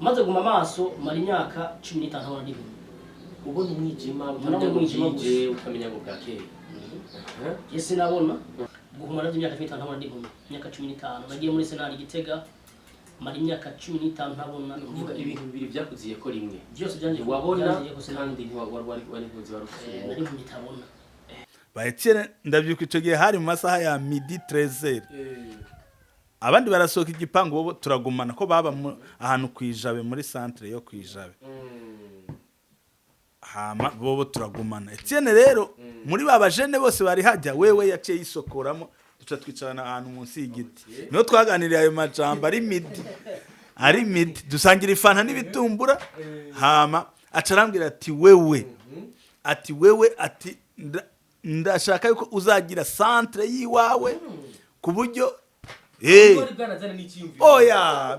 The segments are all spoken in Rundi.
Maze guma amaso mara imyaka 15 ntabona n'ibintu. Ubona umwijima, Ubona utamenya ngo umwijima bwije, utamenya ngo bwakeye. Je sinabona, guhuma navyo imyaka 15 ntabona n'ibintu. Imyaka 15 nagiye muri senari Gitega, mara imyaka 15 ntabona. Ni ukuvuga ibintu bibiri byakuziye ko rimwe. Byose byanje. Wabona byanziye ko sinabona. Kandi wari ntuzi wari ufite Nari ubumuga. impumyi itabona. Ba Etienne, ndabyuka icyo gihe hari mu masaha ya midi 13, abandi barasohoka igipangu, bo turagumana ko baba ahantu ku Ijabe, muri centre yo ku Ijabe. Hama bobo turagumana. Etienne rero muri ba bajene bose bari hajya, wewe yaciye yisokoramo, duca twicarana ahantu munsi y'igiti, niho twaganiriye ayo majambo. Ari midi, ari midi, dusangira ifanta n'ibitumbura. Hama aca arambwira ati: "Wewe," ati, "wewe," ati, "ndashaka yuko uzagira centre yiwawe ku buryo." Wari bwanazana n'icyiyumviro? Oya,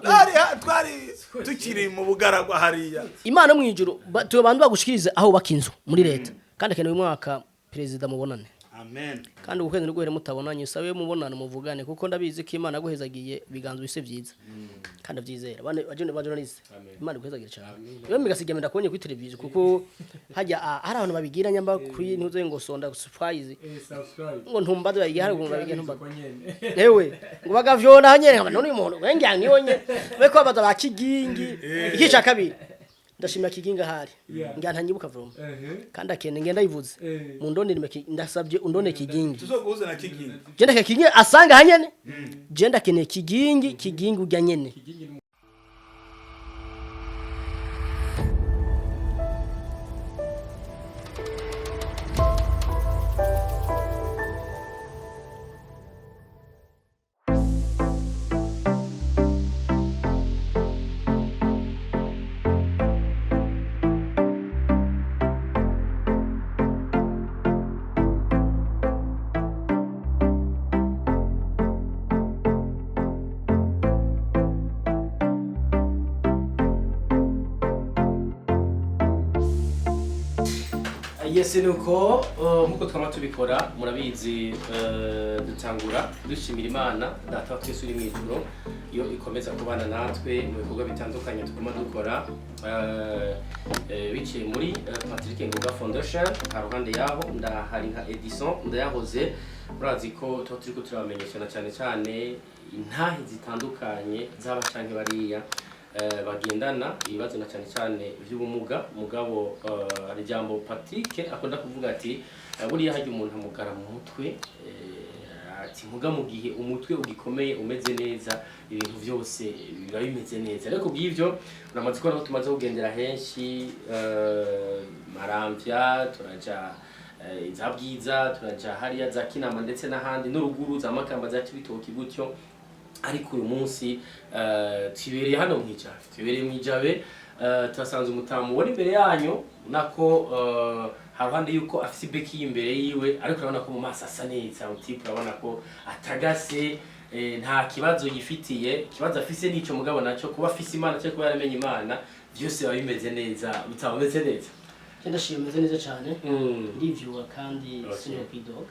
twari tukiri mu bugaragwa hariya. Imana mu ijuru tubantu bagushikirize aho ubaka inzu muri leta, kandi akeneye uyu mwaka perezida mubonane. Amen. Kandi ukwezi niguhere mutabonanye, usabe mubonane muvugane, kuko ndabizi ko Imana yaguhezagiye ibiganza bise byiza kandi abyizera bane bajene ba journalist. Imana iguhezagira cyane. Iyo migasiga ndakubonye kuri televiziyo, kuko hajya hari abantu babigira nyamba kuri ntuze ngo sonda surprise ngo ntumbaze, babigira hari ukuntu babigira ntumbaze ewe ngo bagavyona hanyene nkaba none uyu muntu wengira niwe nye we ko babaza ba Kigingi. Ikica kabiri ndashimira Kigingi ahari ngira ntanyibuka vroma kandi akene ngenda yivuze mu ndonde ndasabye undone Kigingi. Tuzoguhuza na Kigingi. Je ndake Kigingi asanga hanyene, je ndakeneye Kigingi, Kigingi urya nyene. Yes, nuko nkuko twama tubikora murabizi, dutangura dushimira Imana Data wa twese uri mu ijuru, iyo ikomeza kubana natwe mu bikorwa bitandukanye tuguma dukora biciye muri Patrick Ngoga Foundation. Haruhande yaho ndahari nka Edison ndayahoze. Murazi ko tuba turiko turabamenyesha na cyane cyane intahe zitandukanye z'aba canke bariya bagendana ibibazo na cyane cyane by'ubumuga. Mugabo hari ijambo Patrick akunda kuvuga ati buriya harya umuntu amugara mu mutwe, ati muga mu gihe umutwe ugikomeye umeze neza, ibintu byose biba bimeze neza. Ariko bw'ivyo uramaze kubona ko tumaze kugendera henshi, Maramvya turaja, za Bwiza turaja, hariya za Kinama ndetse n'ahandi n'uruguru za Makamba, za Cibitoki gutyo. Ariko uyu munsi tubereye hano mw'ijabe, tubereye mw'ijabe, turasanze umutamu ubona imbere yanyu nako haruhande yuko afise ibeki imbere yiwe, ariko urabona ko mu maso asa neza utipe, urabona ko atagase, nta kibazo yifitiye. Ikibazo afise nico mugabo naco kuba afise Imana cyangwa kuba yaramenye Imana, byose biba bimeze neza, bitaba bimeze neza. Je ndashima, meze neza cyane, ndivyura kandi sinokwidoga.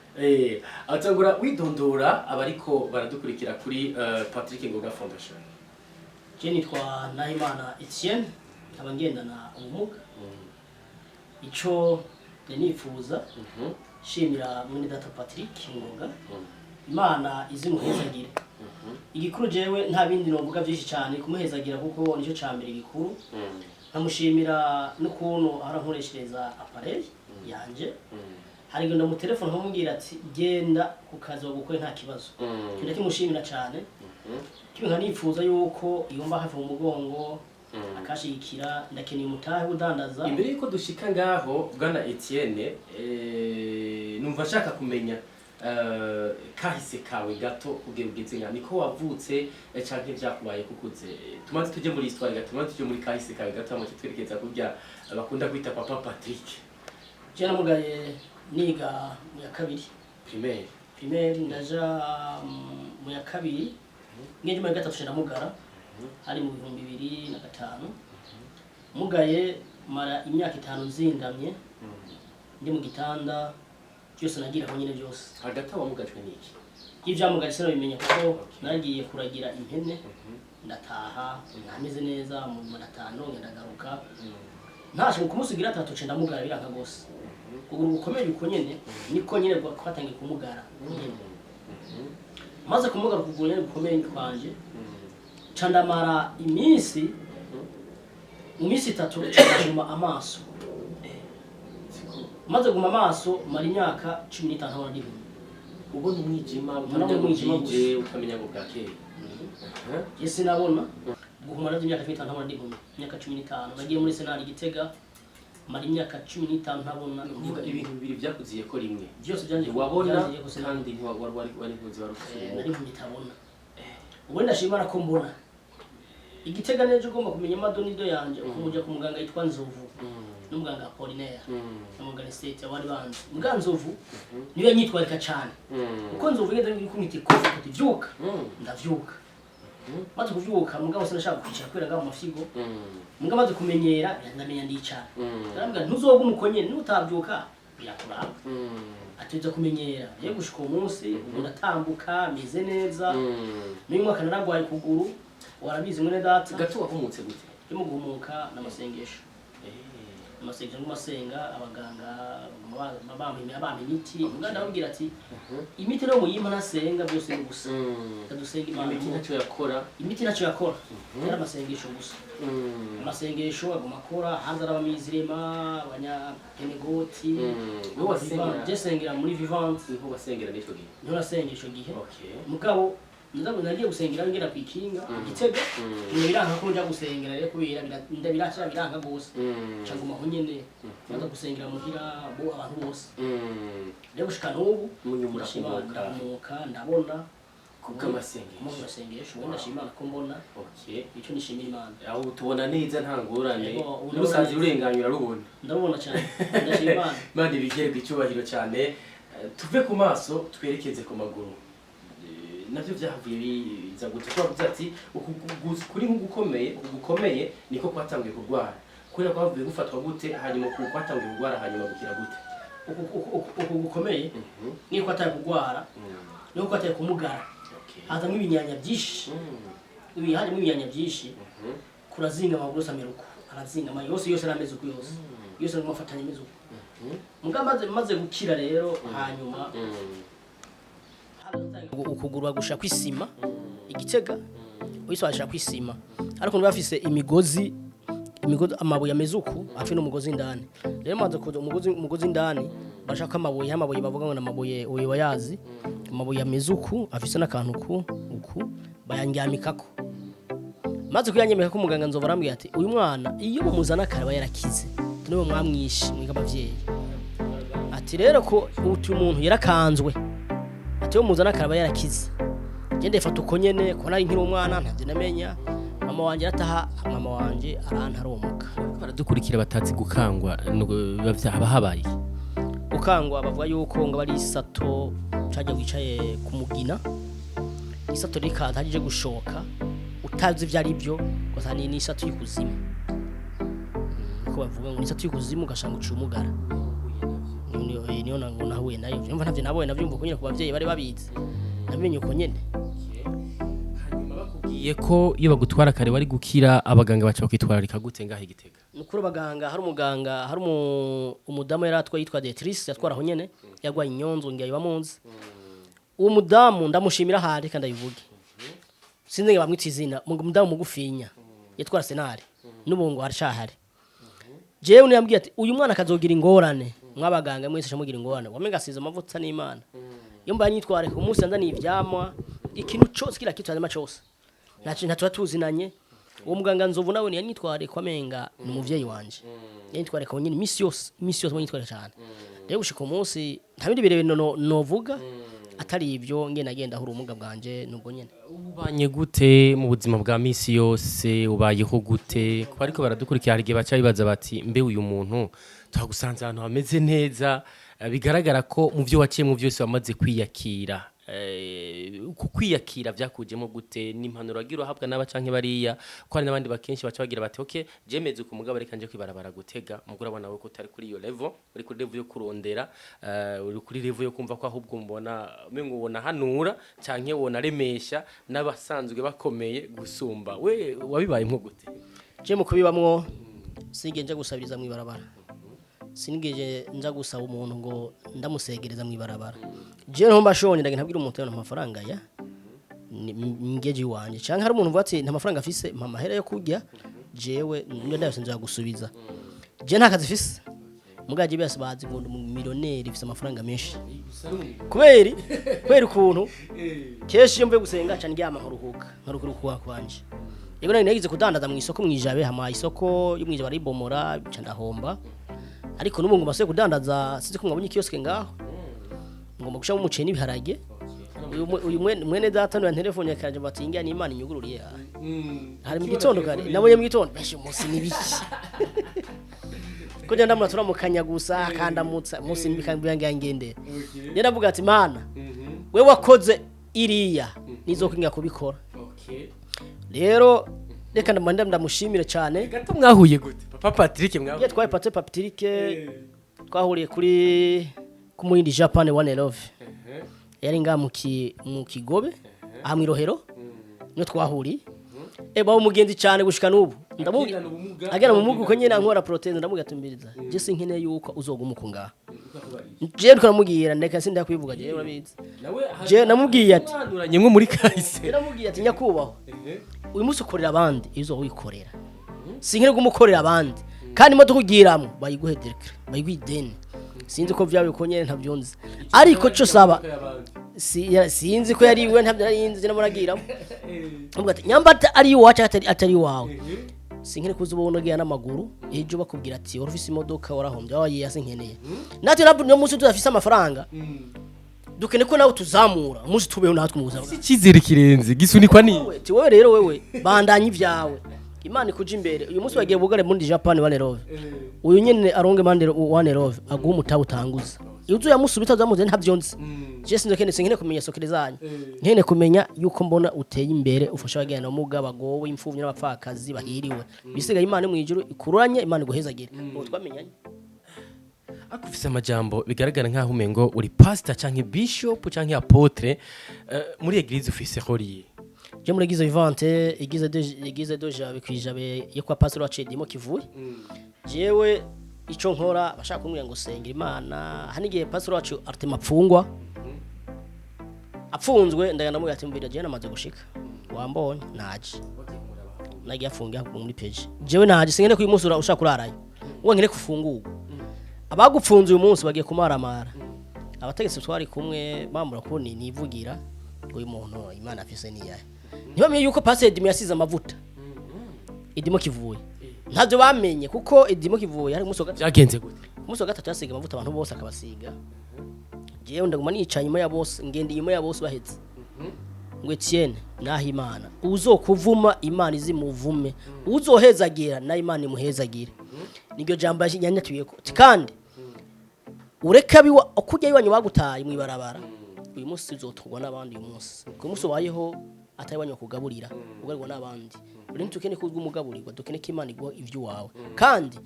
Atangura widondora abariko baradukurikira kuri Patrick Ngoga Foundation. Je nitwa Nahimana Etienne, nkaba ngendana ubumuga. Ico nifuza shimira mwene data Patrick Ngoga, Imana izimuhezagire. Igikuru jewe nta bindi novuga byinshi cyane, kumuhezagira kuko nicyo ca mbere gikuru. Nkamushimira n'ukuntu arankoreshereza appareil yanje. Hari igihe ndamutelefone nkamubwira ati: "Genda ku kazi wagukore nta kibazo." Icyo ndakimushimira cyane. Kimwe nkanifuza yuko yumva hafi mu mugongo akashigikira, ndakeneye umutahe udandaza. Imbere yuko dushika ngaho, bwana Etienne, numva nshaka kumenya kahise kawe gato kugira ugeze nka niko wavutse, canke vyakubaye kukuze. Tumaze tuje muri histoire gato, tumaze tuje muri kahise kawe gato, hama twerekeza kurya bakunda kwita Papa Patrick. Je namugaye niga mu ya kabiri primaire. Primaire, ndaja mu ya kabiri, ngeje mu ya gatatu ndamugara, hari mu 2005. Mugaye mara imyaka 5 nzingamye, ndi mu gitanda, byose nagira aho nyine byose. Hagati aho wamugajwe n'iki? Ibyamugaye sinabimenya kuko naragiye kuragira impene. Ndataha ntameze neza, mu nyuma ndataha, ndongera ndagaruka. Ntashe ku munsi ugira atatu nca ndamugara, biranka gose. Ukuguru gukomeye uko nyene niko nyene kwatangiye kumugara nyene. Maze kumugara ukuguru nyene gukomeye kwanje, nca ndamara iminsi, mu minsi 3 nca ndahuma amaso. Maze guma amaso, mara imyaka 15 ntabona ndihumye. Ubona umwijima? Ubona utamenya ngo umwijima bwije, gusa. Utamenya ngo bwakeye. Je sinabona, guhuma navyo imyaka 15 ntabona ndihumye. Imyaka 15 nagiye muri senari Gitega, mara imyaka 15 ntabona. Ni ukuvuga ibintu bibiri byakuziye ko rimwe. Byose byanje. Ntiwabona. Byanziye ko sinabona. Kandi wari ntuzi wari ufite Nari ubumuga. impumyi itabona. Ubu ndashima ko mbona. Igitega neza, ugomba kumenya amadonido yanje ukumujya ku muganga yitwa Nzovu n'umuganga Apollinaire n'umuganga State, abari banzi. Muganga Nzovu niwe yanyitwarika cyane, kuko Nzovu ngeze kumwita ikofi kuti vyuka, ndavyuka. Maze kuvyuka, mugabo sinashaka kwicara kubera ngaho amafyigo. Mugabo maze kumenyera, ndamenya ndicara. Ndamubwira, ntuzoga umukonye nutavyuka birakuraba. Atuza kumenyera rero gushika uwo munsi, ubu ndatambuka meze neza. N'uyu mwaka naragwaye ukuguru, warabizi mwene data. Gato wahumutse gute? Ndimo guhumuka n'amasengesho, amasengesho nguma asenga. Abaganga bampa imiti, muganga ndababwira ati imiti no muyimpa ntasenga, byose ni ubusa, reka dusenge Imana. Imiti ntacyo yakora. Imiti ntacyo yakora, yari amasengesho gusa. Amasengesho aguma akora hanze, araba mizirema abanyapenegoti. Wowe wasengera? Je sengera muri Vivante. Niho wasengera n'icyo gihe? Niho nasenga ico gihe. Okay. Mugabo nagiye gusengera ngera ku ikinga Gitega, mm. Biranka ko nja gusengera rero kubera biraca biranka gose. Nca nguma aho nyene, nza gusengera muhira bo abantu bose. Rero gushika n'ubu Munyuma ndashima. urakomoka. Ndakomoka, ndabona. Kubw'amasengesho. Mu masengesho. Ubu ndashima Imana ko mbona. Okay. Icyo nishimira Imana. Aho tubona neza, nta ngorane. Yego, ubu n'urusanzwe ndabona. Urenganya urarubona. Ndabona cyane, ndashima Imana. Imana ibigerwe icyubahiro cyane. Tuve ku maso twerekeze ku maguru. Navyo vyahavuye biza gute? Kuko bavuze ati uku kuri nk'ugukomeye, uku gukomeye niko kwatanguye kurwara, kubera kwavuye gufatwa gute, hanyuma uku kwatanguye kurwara, hanyuma gukira gute? Uku gukomeye niko atari kugwara, niko atari kumugara. Hazamwo ibinyanya byinshi. Harimo ibinyanya byinshi, kurazinga amaguru yose amera uko, arazinga yose yose arameze uko, yose yose arimo afatanya ameze uko. Muga maze gukira rero, hanyuma ukuguru bagusha kwisima Igitega, wese washaka kwisima, ariko niba bafise imigozi, imigozi, amabuye ameze uku afite n'umugozi indani. Rero maze kuza umugozi indani, bashaka amabuye bavuga ngo n'amabuye uyu bayazi, amabuye ameze uku afise n'akantu ku uku, bayandyamikako. Maze kuyanyemeka ko umuganga Nzovu arambwira ati uyu mwana iyo mumuzana kare aba yarakize, niwe mwamwishe mwiga abavyeyi. Ati rero ko utu umuntu yarakanzwe, ati iyo muzana kare aba yarakize. Gende fata uko nyene ko nari nkiri umwana, ntavyo namenya. Mama wanje arataha, mama wanje arantaromuka. Baradukurikira batazi gukangwa haba habaye. Gukangwa bavuga yuko ngo bari isato caje wicaye ku mugina, isato rikatagije gushoka utazi ivyo ari byo, gusa ni isato y'ikuzimu. Niko bavuga ngo ni isato y'ikuzimu, ugasanga uciye umugara. Niyo nango nahuye nayo, vyumva ntavyo nabonye, navyumva uko nyene ku bavyeyi bari babizi, nabimenye uko nyene. Hanyuma bakubwiye ko iyo bagutwara kare wari gukira, abaganga baca bakitwararika gute ngaho Igitega? Nukuri abaganga, hari umuganga, hari umudamu yari atwaye yitwa Beatrice, yatwara aho nyene, yagwaye inyonzo ngiye bamunzi. Uwo mudamu ndamushimira ahari kandi ayivuge, sinzi ngo bamwita izina, umudamu mugufinya yatwara senari, n'ubu ngo haracahari. Jewe niyambwiye ati uyu mwana akazogira ingorane, mwabaganga mwese shamugira ingorane, wamenga asize amavuta n'Imana. Iyo mbaye nyitware ku munsi yanzaniye ivyamwa, ikintu cose kila kitu hanyuma cose ntacyo ntatuba tuzinanye. Uwo muganga Nzovu nawe ntiyanyitware ko amenga ni umuvyeyi wanje, yanyitware ko nyine imisi yose, imisi yose yanyitware cyane. Rero gushika umunsi nta bindi birebire novuga atari ibyo, ngenda genda ahura ubumuga bwanje nubwo nyene. Ubanye gute mu buzima bwa misi yose? Ubayeho gute? Kuba ariko baradukurikira, hari igihe baca bibaza bati mbe uyu muntu twagusanze ahantu hameze neza, bigaragara ko mu byo waciyemo byose wamaze kwiyakira. Ku kwiyakira vyakujemo gute? N'impanuro wagira uhabwa n'aba canke bariya, ko hari n'abandi bakenshi baca bagira bati: "Okay, jemeze ku mugabo, reka nje kwibarabara gutega." Mugura urabona we ko utari kuri iyo level, uri kuri level yo kurondera, uri kuri level yo kumva ko ahubwo mbona umengo ubona hanura canke wona remesha n'abasanzwe bakomeye gusumba. We wabibaye nko gute? Je mu kubibamwo, sinigeze nja gusabiriza mu ibarabara, sinigeze nja gusaba umuntu ngo ndamusegereza mu ibarabara. Je ntumba shonje, ndagenda ntabwira umuntu nta mafaranga ya ngeje iwanje, canke hari umuntu uvuga ati: "Nta mafaranga afise, mpa amahera yo kurya." Jewe niyo ndayose nzagusubiza. Je nta kazi fise, mugaje byose bazi ngo ndi umumiliyoneri, mfise amafaranga menshi, kubera ukuntu kenshi iyo mvuye gusenga nca ndyama nkaruhuka, nkaruhuka kwanje. Yego, nari nagize kudandaza mu isoko mwijabe, hama isoko yo mwijabe aribomora, nca ndahomba. Ariko n'ubu ngo mbasuye kudandaza, sinzi ko mwabonye kiosque ngaho, ngomba gushamo umuceri n'ibiharage. Uyu mwene data niwe telefone yakanje bati: "Ingia, ni Imana inyugururiye." Hari mu gitondo kare, nabonye mu gitondo benshi umunsi nibiki ko njya ndamura turamukanya gusa, akandamutsa umunsi nibikambira ngendera. Njye ndavuga ati: "Mana, we wakoze iriya, nizokwinga kubikora." Rero reka ndamanda ndamushimire cyane. Gato, mwahuye gute, papa Patrick? Iyo Mwahuye twaye Pate Patrick, twahuriye kuri ku Murindi Japan One Love, yari ngaha mu Kigobe aha mu Irohero, niyo twahuriye. Bawo umugenzi cyane gushika n'ubu. Ndamubwira Agendana ubumuga. Agera mu mugu ko nyine ankora prothèse. Ndamubwira ati: "Mbiriza, je sinkeneye yuko uzoguma uku ngaha." Je ndiko namubwira, ndeka sindakwivuga, je urabizi. Nawe Je namubwiye ati mwanuranye mwo muri kahise. Namubwiye ati: "Nyakubahwa, uyu munsi ukorera abandi, iyo wikorera sinkere kumukorera abandi, kandi imodoka ugiramo bayiguhe décret, bayiguhe ideni." Sinzi ko vyabaye uko nyene, ntabyo nzi, ariko cyo saba sinzi ko yari iwe, ntabyo nari nzi namuragiramo. Avuga ati: "Nyamba ari iwacu, atari iwawe, sinkere kuza ubona ugiye n'amaguru, ejo bakubwira ati wari ufise imodoka warahombye." Wabaye sinkeneye natwe nabwo niyo munsi tudafise amafaranga, dukeneye ko nawe tuzamura umunsi tubeho natwe mu buzima. Icyizere kirenze gisunikwa ni Wewe, ti wowe rero, wewe bandanya ibyawe, Imana ikuja imbere. Uyu munsi wagiye bugare muri Japan One Love, uyu nyene aronge mande One Love aguha umutahe utanguza, iyo uzuye amusubita uzamuze, ntabyo nzi. Je sinzi kene, sinkene kumenya sokere zanyu, nkene kumenya yuko mbona uteye imbere, ufasha abagenda ubumuga, bagowe, imfuvyi n'abapfakazi bahiriwe. Bisigaye Imana mu ijuru ikuranye, Imana iguhezagire. Ubu twamenyanye. Ariko ufise amajambo bigaragara nkaho umengo uri pastor canke bishop canke apôtre. Muri église ufise rôle? Je muri Église Vivante, église de Jabe, kwijabe yo kwa pastor wacu Edimo Kivuye, jewe ico nkora, bashaka kumbwira ngo sengera Imana. Hani igihe pastor wacu Artema apfungwa, apfunzwe, ndagenda ndamubwira ati: "Mbwira, jewe namaze gushika, wambonye, naje." Nagiye afungiye muri page, jewe naje, singene ko uyu munsi ushaka kurarayo, uwo nkene kufungurwa. Abagupfunze uyu munsi bagiye kumaramara. Abategetsi twari kumwe bambura ko ni nivugira ngo uyu muntu Imana afise niyahe, ntibamenye yuko pastor Edimo yasize amavuta. Edimo Kivuye ntabyo bamenye, kuko Edimo Kivuye hari umunsi wa gatatu. Byagenze gute? Umunsi wa gatatu yasiga amavuta abantu bose, akabasiga. Jewe ndaguma nicaye inyuma ya bose, ngenda inyuma ya bose bahetse ngo: "Etienne naho Imana uzokuvuma, Imana izimuvume, uzohezagira nayo Imana imuhezagire." Niryo jambo yanyatuye ko. Kandi ureka biwa kujya iwanyu bagutaye mu ibarabara, uyu munsi uzotugwa n'abandi. Uyu munsi, ku munsi ubayeho atari iwanyu bakugaburira, ugaburirwa n'abandi. Rero ntitukene ko umugaburirwa, dukene ko Imana iguha iby'iwawe. Kandi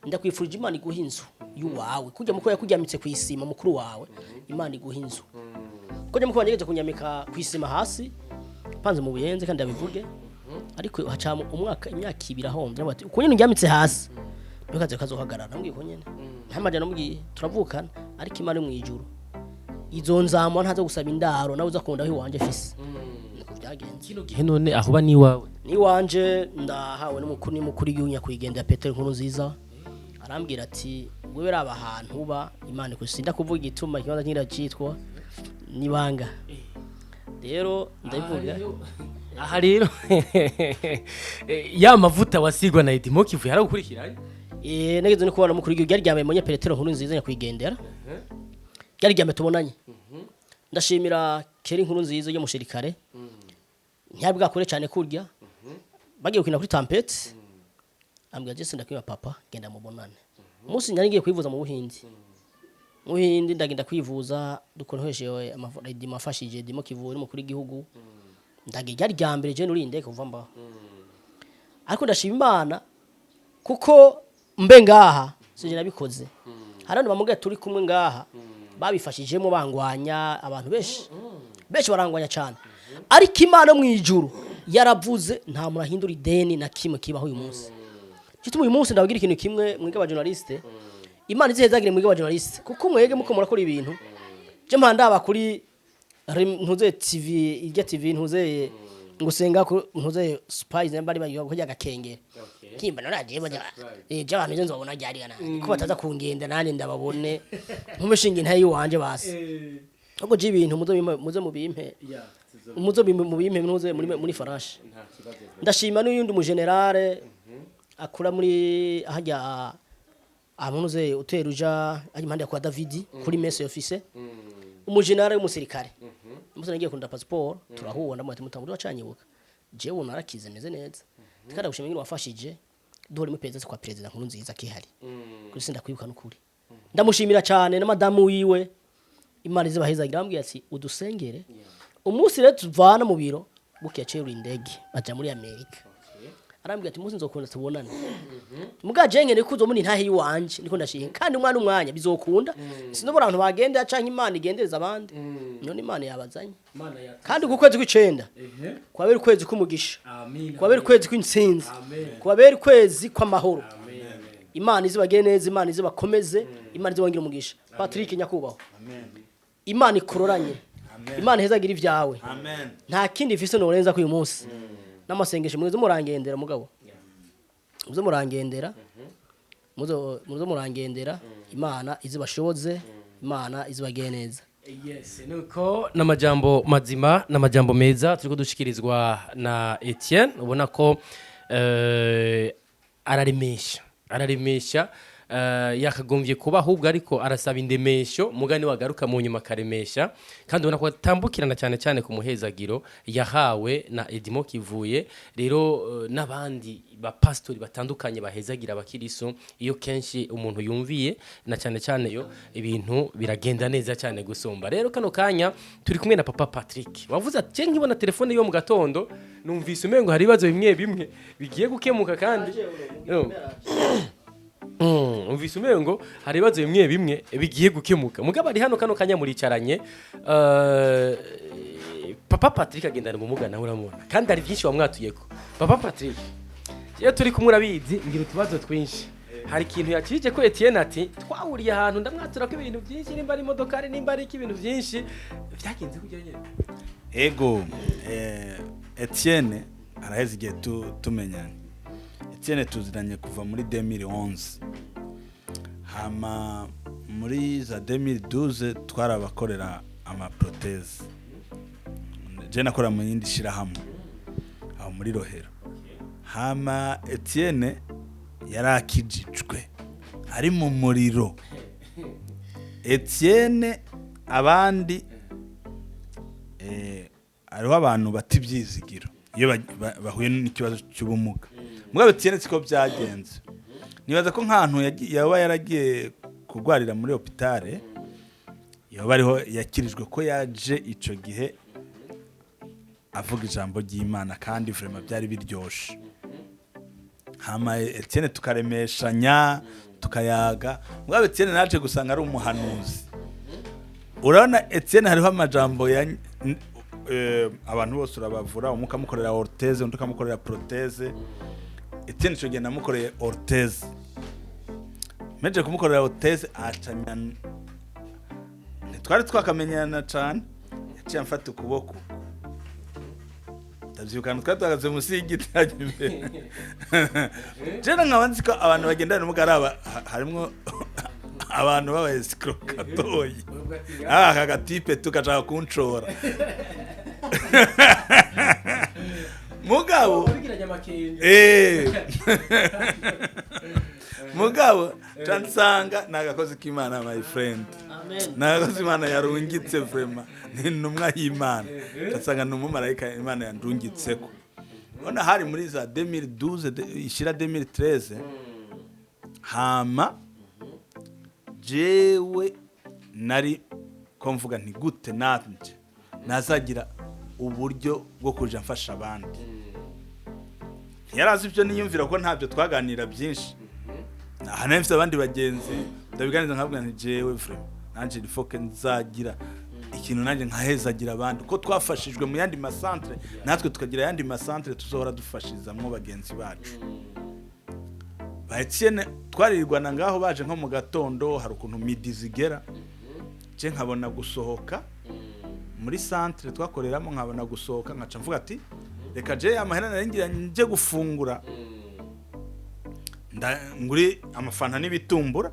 ndakwifurije Imana iguha inzu y'uwawe, kujya mukuru yakujyamitse ku isima, mukuru wawe Imana iguha inzu. Kujya mukuru wanjye kunyamika ku isima hasi panze mu Buyenzi, kandi abivuge, ariko hacamo umwaka, imyaka 2 ahombye. Ati: "Uko nyine unjyamitse hasi ntukaze kazohagarara." Namubwiye ko nyene nta majana, namubwiye turavukana, ariko Imana mu ijuru izo nzamwa ntaza gusaba indaro, nawe uza kunda aho iwanje fise. Niko byagenze. Kino gihe none aho uba niwawe? Niwanje, ndahawe n'umukuru, n'umukuru w'igihugu nyakwigendera Petero Nkuru Nziza. Arambwira ati: "Wewe raba ahantu uba, Imana ikusinda kuvuga igituma ikibanza ngira cyitwa nibanga." Rero ndabivuga. Aha rero ya mavuta wasigwa na Edimo Kivuye yaragukurikiranye? Nageze no kubona umukuru w'igihugu, ryari ryambaye monye Petero Nkuru Nziza nyakwigendera, ryari ryambaye tubonanye. Ndashimira Keri Nkuru Nziza yo musirikare, ntiyari bwakure cyane kurya bagiye gukina kuri tampete, ambwira: "Jesse ndakwima papa, genda mubonane." Umunsi nari ngiye kwivuza mu Buhindi. Muhindi ndagenda kwivuza, dukoresheje amafaranga afashije dimo kivura umukuru w'igihugu. Ndagenda ryari rya mbere je nurinde kuva mbaho, ariko ndashima Imana kuko mbe ngaha sije nabikoze. Hari abantu bamubwira turi kumwe ngaha babifashijemo, bangwanya, abantu benshi benshi barangwanya cyane, ariko Imana mu ijuru yaravuze, nta muntu ahindura ideni na kimwe kibaho uyu munsi. Gituma uyu munsi ndababwira ikintu kimwe, mwige aba journaliste, Imana izihezagire mwige aba journaliste, kuko mwege muko murakora ibintu. Je mpandaba kuri ntuze TV, irya TV ntuze ngusenga ku ntuze spice namba ari bayo kujya gakengera kimba naraje baja je abantu nzo nzobona ryari kana ko bataza kungenda nanje ndababone nkumushinga intayi wanje basi. Ahubwo je ibintu muzo muzo mubimpe, muzo mubimpe ntuze muri farashi. Ndashima n'uyundi mu général akura muri ahajya amunuze uteruja ari impande ya kwa Davidi kuri messe office, umujenerali w'umusirikare. Umusore nagiye kunda passeport, turahura, ndamwati mutamuri wacanyibuka jewe narakize meze neza, tukada gushima ingene wafashije duhora mu perezida kwa perezida nkuru nziza kihari kuri sindakwibuka. N'ukuri ndamushimira cyane na madamu wiwe, Imana izibahezagira. Arambwira ati udusengere. Umunsi rero tuvana mu biro bukiye aciye indege baja muri Amerika, arambwira ati umunsi nzokunda tubonane muga je nkene kuzo muri ntahe yiwanje niko ndashinga kandi umwana umwanya bizokunda. Sinobora abantu bagenda canke Imana igendereza abandi, none Imana yabazanye. Kandi uku kwezi kw'icenda kwabera ukwezi k'umugisha, kwabera ukwezi kw'intsinzi, kwabera ukwezi kw'amahoro. Imana izibagire neza, Imana izibakomeze, Imana izibongere umugisha. Patrick nyakubahwa, Imana ikuroranye, Imana ihezagira ibyawe. Amen. Nta kindi mfise norenza ko uyu munsi n'amasengesho muze murangendera, mugabo muze murangendera, muze murangendera. Imana izibashoboze, Imana izibagire neza. Yes, nuko n'amajambo mazima n'amajambo meza turiko dushikirizwa na Etienne. Ubona ko araremesha, araremesha, yakagombye kuba ahubwo ariko arasaba indemesho mugani wagaruka mu nyuma akaremesha, kandi ubona ko atambukirana cyane cyane ku muhezagiro yahawe na Edimo Kivuye. Rero n'abandi bapasitori batandukanye bahezagira abakiriso, iyo kenshi umuntu yumviye na cyane cyane yo ibintu biragenda neza cyane gusumba. Rero kano kanya turi kumwe na papa Patrick wavuze ati "Je nkibona telefone yo mu gatondo numvise umengo hari ibibazo bimwe bimwe bigiye gukemuka." Kandi no. Umvise umengo hari ibibazo bimwe bimwe bigiye gukemuka. Mugabo ari hano kano kanya muricaranye, papa Patrick agendana ubumuga nawe uramubona kandi hari byinshi wamwatuyeko. Papa Patrick, iyo turi kumwe urabizi ngira utubazo twinshi. Hari ikintu yakije ko Etienne ati twahuriye ahantu ndamwatura ko ibintu byinshi, nimba ari imodokari, nimba ari ibintu byinshi byagenze kujya nyine. Ego, Etienne araheze igihe tumenyanye. Etienne tuziranye kuva muri 2011, hama muri za 2012 twarabakorera ama prothèse. Je nakora mu yindi shirahamwe aho muri Rohero. Hama Etienne yarakijijwe ari mu muriro. Etienne abandi hariho abantu bata ibyizigiro iyo bahuye n'ikibazo cy'ubumuga. Mugabo Etienne siko byagenze. Nibaza ko nk'ahantu yaba yaragiye kurwarira muri hôpital yoba ariho yakirijwe, ko yaje ico gihe avuga ijambo ry'Imana kandi vraiment byari biryoshe. Hama Etienne tukaremeshanya, tukayaga. Mugabo Etienne naje gusanga ari umuhanuzi. Urabona Etienne hariho amajambo ya abantu bose urabavura, umwe ukamukorera orthèse, undi ukamukorera prothèse. Etienne ico gihe namukoreye orthèse. Meje kumukorera orthèse, acanya ntitwari twakamenyana cane, yaciye amfata ukuboko. Ndavyibuka ahantu twari duhagaze munsi y'igiti hajya imbere. Jena nkaba nzi ko abantu bagendana ubumuga ari aba harimwo abantu b'aba escrocs gatoyi, aka gatipe tugashaka kunshora. Mugabo mugabo cansanga ni agakozi k'Imana, my friend. Amen. Ni agakozi Imana yarungitse, vraiment ni intumwa y'Imana. Cansanga ni umumarayika Imana yandungitseko. Ubona hari muri za 2012 ishira 2013. Hama jewe Nari ko mvuga nti gute nanje nazagira uburyo bwo kuja mfasha abandi. Ntiyarazi ibyo niyumvira ko ntabyo twaganira byinshi. Aha nari mfite abandi bagenzi ndabiganiriza, nkabwira nti jewe vraiment nanje il faut que nzagira ikintu nanjye nkahezagira abandi, ko twafashijwe mu yandi masantere, natwe tukagira ayandi masantere tuzohora dufashirizamwo bagenzi bacu. Ba Etienne twaririrwana ngaho, baje nko mu gatondo, hari ukuntu midi zigera, je nkabona gusohoka muri centre twakoreramo, nkabona gusohoka nkaca mvuga ati reka je amahera nari ngira nje gufungura nguri amafanta n'ibitumbura,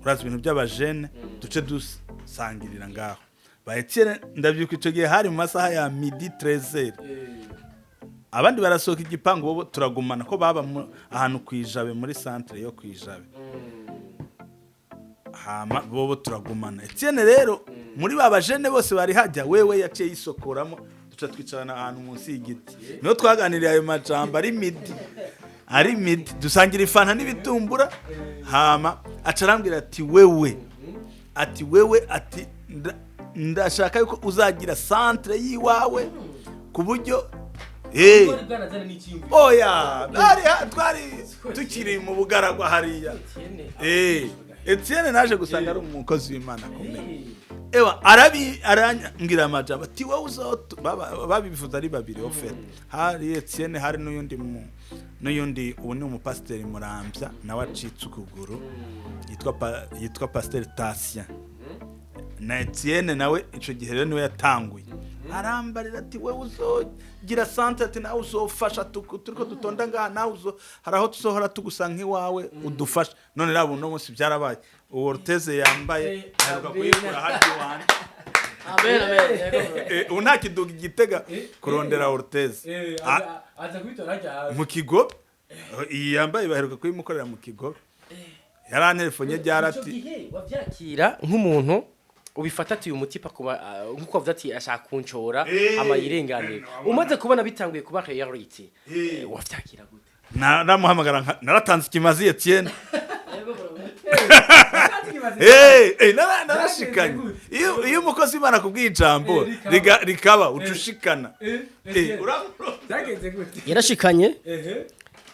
urazi ibintu by'abajene, duce dusangirira ngaho. Ba Etienne ndabyuka ico gihe hari mu masaha ya midi 13h, abandi barasohoka igipangu, bo turagumana ko baba ahantu kwijabe, muri centre yo kwijabe. Hama bobo turagumana. Etienne rero muri ba bajene bose bari hajya, wewe yaciye yisokoramo, duca twicarana ahantu munsi y'igiti, niho twaganiriye ayo majambo ari midi, dusangira ifanta n'ibitumbura. Hama aca arambwira ati wewe, ati wewe, ati ndashaka yuko uzagira centre yiwawe ku buryo Wari bwarazana n'icyiyumviro? Oya, twari tukiri mu bugaragwa hariya. Etienne naje gusanga ari umukozi w'Imana akomeye. Ewa arabi arambwira amajambo ati wowe uzotu babivuze ari babiri au fait, hari Etienne, hari n'uyundi n'uyundi ubu ni umupasiteri Murambya nawe acitse ukuguru, yitwa Pasiteri Tatien. Na Etienne nawe ico gihe rero niwe yatanguye arambarira ati wewe uzogira centre, ati nawe uzofasha, turiko dutonda ngaha, nawe uzo hari aho tuzohora tugusanga iwawe udufasha. None rabo uno munsi byarabaye, uwo orthèse yambaye aheruka kuyikura hafi iwanje. Amen, amen. Yego. Ubu nta kiduga igitega kurondera orthèse. Aza kubitora hajya. Mu Kigobe iyi yambaye baheruka kuyimukorera mu Kigobe, yaranterefonye ryari Ico ati gihe wavyakira nk'umuntu ubifata ati uyu mutipa kuba nkuko wavuze ati ashaka kunshora ama yirenganire, umaze kubona bitanguye kuba reality, wavyakira gute? Naramuhamagara naratanze ikimazi Etienne. Narashikanye. Iyo umukozi w'Imana akubwiye ijambo rikaba uca ushikana. Byagenze gute? Yarashikanye.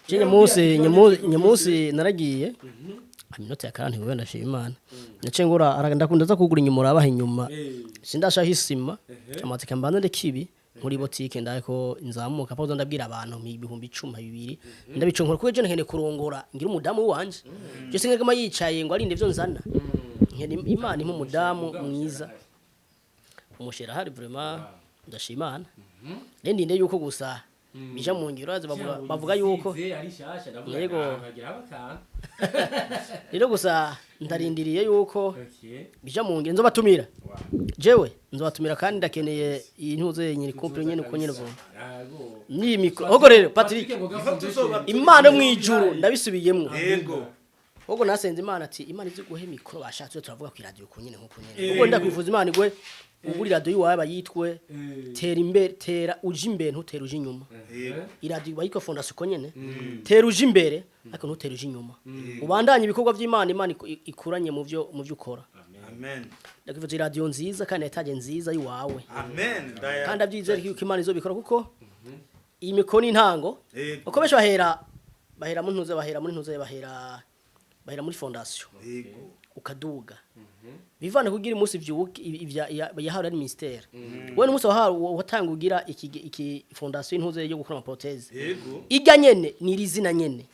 Je nyamunsi naragiye aminota ya karante ngo ndashima Imana, nace ngura ndakunda za kugura inyuma, urabaha inyuma, sindashaho isima amatsika, mbanza ndekibi muri botike ndako nzamuka pazo ndabwira abantu 10,000 ndabiconkora kuko je nkeneye kurongora ngira umudamu wanje. Je singagama yicaye ngo arinde ivyo nzana, nkeneye Imana impa umudamu mwiza, umushera hari. Vraiment ndashima Imana, rero ndinde yuko gusa bija mu ngiro bavuga yuko ari shasha ndavuga. Yego. Nkagira abakana. Rero gusa ndarindiriye yuko bija mu ngiro, nzobatumira, jewe nzobatumira, kandi ndakeneye iyi ntuze nyiri couple nyene uko nyene vuba ni micro. Ahubwo rero Patrick, Imana mu ijuru ndabisubiyemwo. Ahubwo nasenze Imana ati Imana izi guhe micro bashatse turavuga ku radio ku nyene nkuko nyene, ubwo ndakwifuza Imana igwe ugura radio iwawe bayitwe tera imbere, tera uje imbere, ntutera uje inyuma. Iradiyo bayitwa fondation uko nyene, tera uje imbere ariko ntutera uje inyuma, ubandanye ibikorwa by'Imana, Imana ikuranye mu byo ukora. Amen. Ndakwifuza iradiyo nziza kandi etaje nziza y'iwawe. Amen. Kandi abyizere yuko Imana izobikora, kuko iyi micro ni intango. Uko benshi bahera muri ntuze, bahera muri ntuze, bahera muri fondation, ukaduga bivana kugira umunsi vyubuke ivya yahawe ari ministère. Wewe n'umunsi wahawe watanga ugira iki fondation intuze yo gukora ama prothèse, ijya nyene ni iri zina nyene.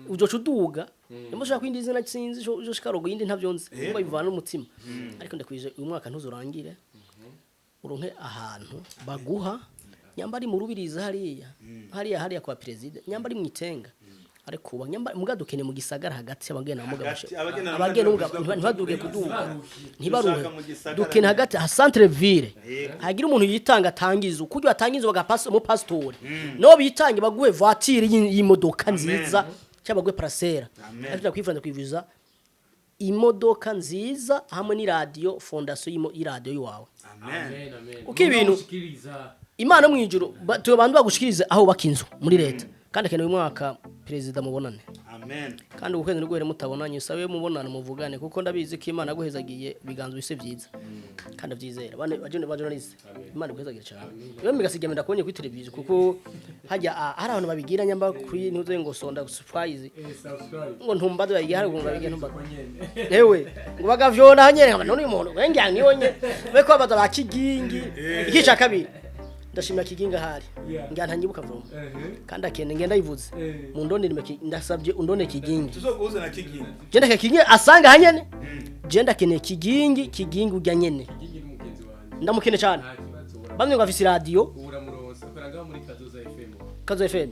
Uzoca uduga nimba ushaka kwindi zina, sinzi uzoshika rogo yindi ntavyo nzi, ngo bivana n'umutima. Ariko ndakwije uyu mwaka ntuzurangire uronke ahantu baguha, nyamba ari mu Rubirizi hariya, hariya kwa president, nyamba ari mu Itenga, ariko uba nyamba mugadukene mu gisagara hagati, abagenda muga Hagati, abagenda abagenda ubumuga muga ntibaduge kuduga, ntibaruhe. Dushaka mu gisagara Dukene hagati ha centre ville, hagira umuntu yitanga atangiza ukuryo atangiza bagapasa umupasitori no bitange baguhe voiture y'imodoka nziza cyangwa baguhe parcelle. Amen. Ariko ndakwifuza kwivuza imodoka nziza hamwe n'iradiyo fondation y'iradiyo yiwawe. Amen. Uko ibintu Imana mu ijuru tubantu bagushikirize aho baka inzu muri leta, kandi akeneye uyu mwaka. Perezida mubonane. Amen. Kandi ukwezi niguhere mutabonanye, usabe mubonane muvugane, kuko ndabizi ko Imana yaguhezagiye ibiganza bise byiza, kandi abyizera. Bane bajone ba journaliste, Imana iguhezagire cyane. Iyo migasiga ndakubonye kuri televiziyo, kuko hajya hari abantu babigira nyamba kuri ntuze ngo sonda surprise ngo ntumbaze, bayigira hari ukuntu babigira ntumbaze ewe ngo bagavyona hanyere nkaba none uyu muntu wengira niyo nye we ko babaza ba Kigingi. Ikica kabiri, ndashimira Kigingi ahari ngira ntanyibuka vuba kandi akende ngenda yivuze mu ndonde ndasabye undone Kigingi. Tuzoguhuza na Kigingi. Jenda Kigingi asanga hanyene, jenda keneye Kigingi, Kigingi ujya nyene ndamukene cyane. Bamwe ngo afise radio Kazo FM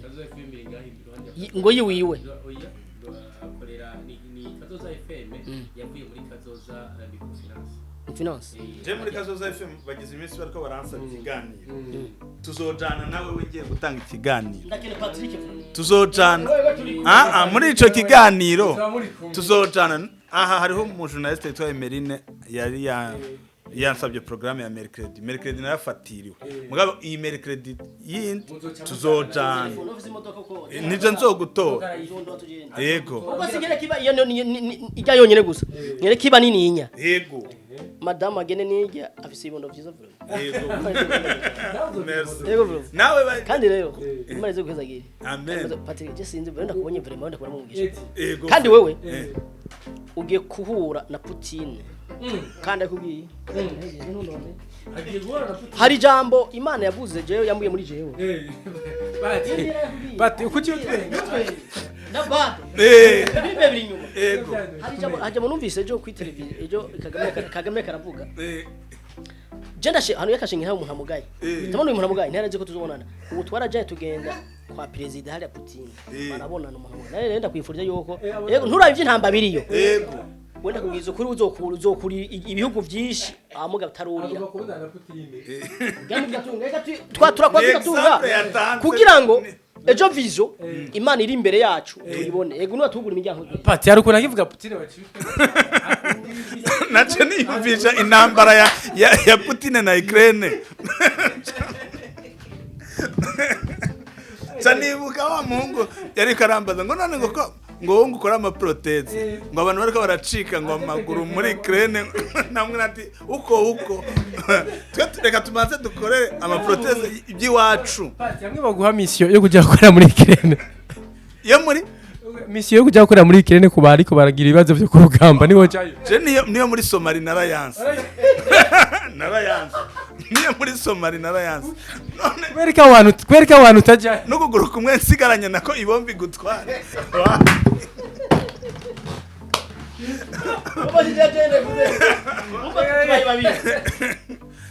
ngo yiwiwe. Finance. Je muri Kazoza FM bagize iminsi bariko baransaba ikiganiro. Tuzojana nawe wegiye gutanga ikiganiro. Ndakene Patrick. Tuzojana muri ico kiganiro tuzojana. Aha hariho umu journaliste yitwa Emerine yari yansabye programme ya mercredi. Mercredi narafatiriwe, mugabo iyi mercredi yindi tuzojana. Nije nzogutora, yego. Ubwo singere kiba iyo ijya yonyene gusa ngere kiba nininya. Yego. Madamu agene nijya afise ibibondo vyiza vuba. Yego, merci. Yego vuba. Nawe kandi rero Imana ize guhezagira. Amen. Patrick, je sinzi wenda kubonye vraiment, wenda kubona mumugisha. Yego. Kandi wewe ugiye kuhura na Putin kandi akubwiye hari ijambo Imana yavuze jewe yambuye muri jewe. Bati ukuki utwenga? Na bado bibe biri inyuma. Yego. Hari ijambo hajya numvise ejo kuri televiziyo ejo Kagame karavuga. Je ndashe hano yakashinga nta umuntu amugaye. Ndabona uyu muntu amugaye ntarazi ko tuzobonana. Ubu twarajaye tugenda kwa perezida hariya Putin. Barabonana umuntu amugaye. Rero ndakwifurije yuko yego nturabe ivy'intamba biriyo. Yego. Wenda kubwiza ukuri uzokura uzokuri ibihugu byinshi amuga bitarurira. Twa Ni tugatunga example yatanze. Kugira ngo ejo vision Imana iri imbere yacu tuyibone. Yego nubatugura imiryango. Pati hari ukuntu akivuga Putin baci. Naco niyumvisha intambara ya Putin na Ukraine. Ca nibuka wa muhungu yariko arambaza ngo none ngo ko ngo wowe ngo ukore amaproteze ngo abantu bariko baracika ngo amaguru muri Ukraine, namwe ati uko uko twe reka tubanze dukore amaproteze iby'iwacu. Pati hamwe baguha mission yo kujya gukora muri Ukraine. Iyo muri Mission yo kujya gukora muri Ukraine ku bariko baragira ibibazo byo kurugamba niho jayo. Je niyo muri Somali narayanse. Narayanse. Niyo muri Somali narayanse. None Kwereka abantu utajya. N'ukuguru kumwe nsigaranye nako ibombi gutwara.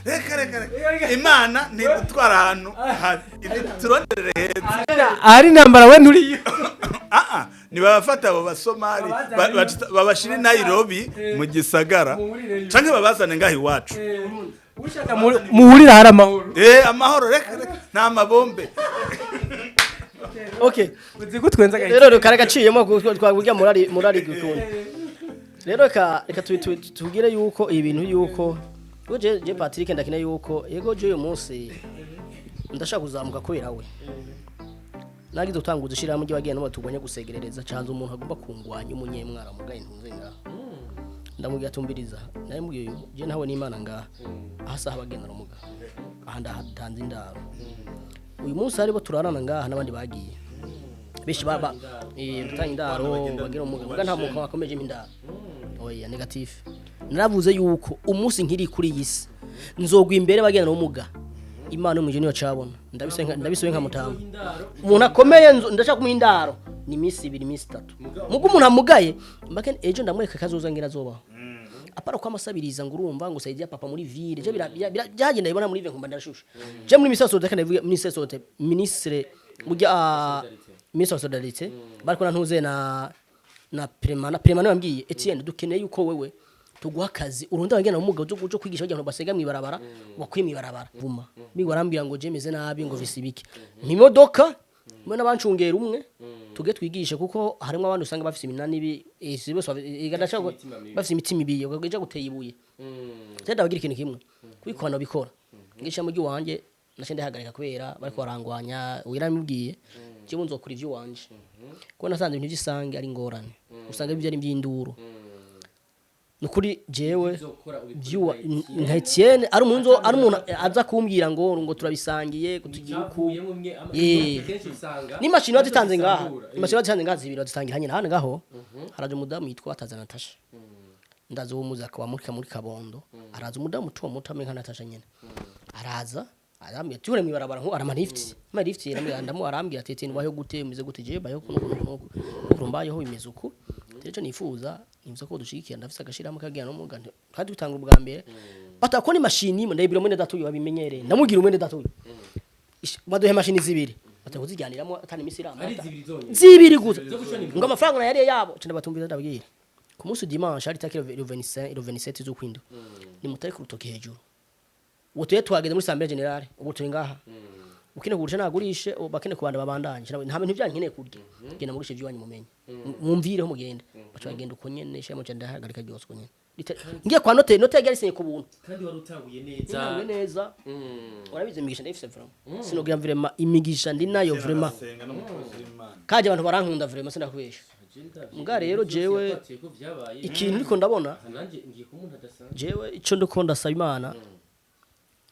Reka reka reka. Imana ntidutwara ahantu habi. Turonderere heza. Ari intambara we nturiyo. Nibabafata abo basomali babashira i Nairobi mu gisagara canke babazane ngaho iwacu. Ushaka muhurira hari amahoro. Amahoro reka reka nta mabombe. Okay. Uzi ko twenza gahe. Rero kare gaciyemo twabujya murari gukunda. Rero reka tubwire yuko ibintu yuko je Patrick ndakina yuko yego je uyu munsi ndashaka kuzamuka kubera we. Nagize utanguza ishira mu gihe no batugwanya gusegerereza canze umuntu agomba kungwanya umunyemwara mugaye ntunze ngaha. Ndamubwira atumbiriza naye mubwiye je nawe n'Imana ngaha ahasaha bagendana umuga aha ndahatanze indaro. Uyu munsi haribo turarana ngaha n'abandi bagiye bishi baba dutanga indaro bagira umuga nta muntu wakomeje indaro. Oya negative. Naravuze yuko umunsi nkiri kuri iyi si nzogwa imbere bagendana umuga. Imana mu niyo cabona ndabise nka mutama. Umuntu akomeye ndashaka kumuha indaro ni minsi 2 minsi 3. Mugo umuntu amugaye mbake ejo ndamwereka kazoza ngira azobaho. Apara kwa amasabiriza ngo urumva ngo saidia papa muri ville je byagenda ibona muri ville nkumba ndashusha. Je muri ministre solidarité ndavuga ministre solidarité ministre mujya ministre solidarité bariko nantuze na Premana yambwiye Etienne dukeneye yuko wewe tuguha akazi urunda bagenda mu muga uzo kwigisha abantu basega mwibarabara wakwiye mwibarabara vuma migwa arambwira ngo je meze nabi ngo visibike ntimodoka mwe nabancungera umwe tuge twigishe kuko harimo abantu usanga bafise iminani ibi bose igandashaka bafise imitima ibi ugaje guteye ibuye. Tenda bagira ikintu kimwe kwikwana bikora ngisha mu giwanje nace ndahagarika kubera bariko barangwanya wiramubwiye Jewe nzokora ivyo wanje, kuko nasanze ibintu by'isange ari ingorane, usanga ibyo ari iby'induru. Nukuri jewe Uzokora ubikora byuwa nka nka Etienne ari umuntu ari umuntu aza kumbwira ngo turabisangiye, ngo tugiye uku. Cyavuyemo umwe kenshi usanga N'imashini bazitanze ngaha. Bisambura. Imashini bazitanze ngaha zibiri, bazitangira hanyine hano ngaho. Haraje umudamu yitwa Ataza Natasha, ndaza uwo muzaka wa muri Kabondo. Araza umudamu muto muto amenka Natasha nyene, araza arambwira ati ure mwibarabara nko arama lift, ama lift arambwira, ndamu arambwira ati Etienne, bayo gute, umeze gute? Je bayo kuno kuno kuno kuno, mbayeho bimeze uku. Rero nifuza ko dushigikira, ndafise agashiramo kagira no muganda kandi dutanga ubwa mbere batakona imashini imwe, ndayibwira mwene data uyu babimenyereye, ndamubwira mwene data uyu baduhe imashini zibiri batakuzijyaniramo atani imisi Ari iramata. zibiri zonyine. Zibiri gusa. Zo gushona impuzu. Ngo amafaranga nayariye yabo cenda batumviza. Ndabwira ku munsi dimanche ari tariki le 25, le 27 z'ukwindwi, nimutari ku rutoki hejuru. Ubu tuye twageze muri Assemblée Générale, ubu turi ngaha. Ukine kugurisha nagurishe, ubu bakene kubanda babandanye. Nta bintu byanyu nkeneye kurya, genda mugurishe iby'iwanyu, mumenye mwumvireho mugende. Baca bagenda uko nyene, shamo cenda ndahagarika ryose uko nyene. Ngiye kwa note, note yari yasinye ku buntu. Kandi wari utanguye neza. Ntanguye neza. Urabizi, imigisha ndayifise vraiment, sinogira vraiment imigisha ndi nayo vraiment. Senga n'umukozi w'Imana. Kaje abantu barankunda vraiment, sindakubesha. Mbwa rero jewe Kwatiye ko vyabaye. ikintu ndiko ndabona, Aha nanjye ngiye kuba umuntu adasanzwe. Jewe ico ndiko ndasaba Imana,